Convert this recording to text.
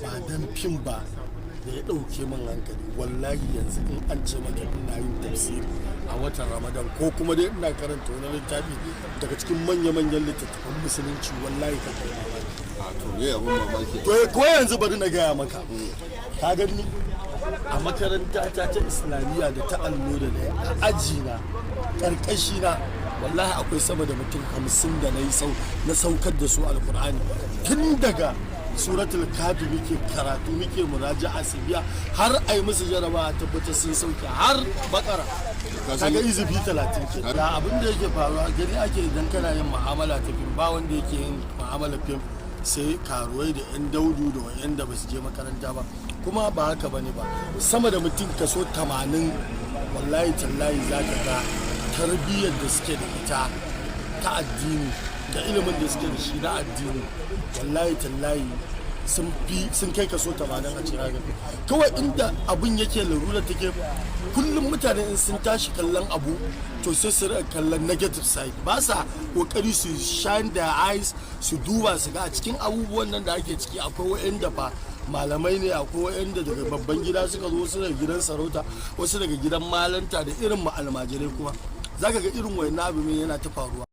ba dan fim ba da ya ɗauke min hankali, wallahi yanzu in an ce maka ina yin tafsiri a watan Ramadan, ko kuma dai ina karanta wani littafi daga cikin manya-manyan littattafan Musulunci, wallahi ka kai mamaki. A to, me abun mamaki? To, ko yanzu bari na gaya maka. Ka gani, a makaranta ta ta Islamiyya da ta allo da na a aji na, karkashi na, wallahi akwai sama da mutum 50 da na yi sau na saukar da su Alkur'ani. Tun daga Suratul Kafi muke karatu, muke muraja'a su biya, har a yi musu jaraba a tabbatar sun sauke har Bakara. Kaga izifi 30 ke da. Abin da yake faruwa, gani ake idan kana yin mu'amala ta fim, ba wanda yake yin mu'amala fim sai karuwai da 'yan daudu da wayanda ba su je makaranta ba. Kuma ba haka bane ba. Sama da mutum kaso 80, wallahi tallahi, za ka ga tarbiyyar da suke da ita ta addini da ilimin da suke da shi na addini, wallahi tallahi, sun fi sun kai kaso 80 a cikin haka. Kawai inda abun yake, larura take, kullum mutane in sun tashi kallon abu, to sai su rika kallon negative side. Ba sa kokari su shine their eyes su duba su ga a cikin abubuwan nan da ake ciki akwai wa'anda fa malamai ne, akwai wa'anda daga babban gida suka zo, wasu daga gidan sarauta, wasu daga gidan malanta, da irin mu almajirai. Kuma zaka ga irin wayannan abu yana ta faruwa.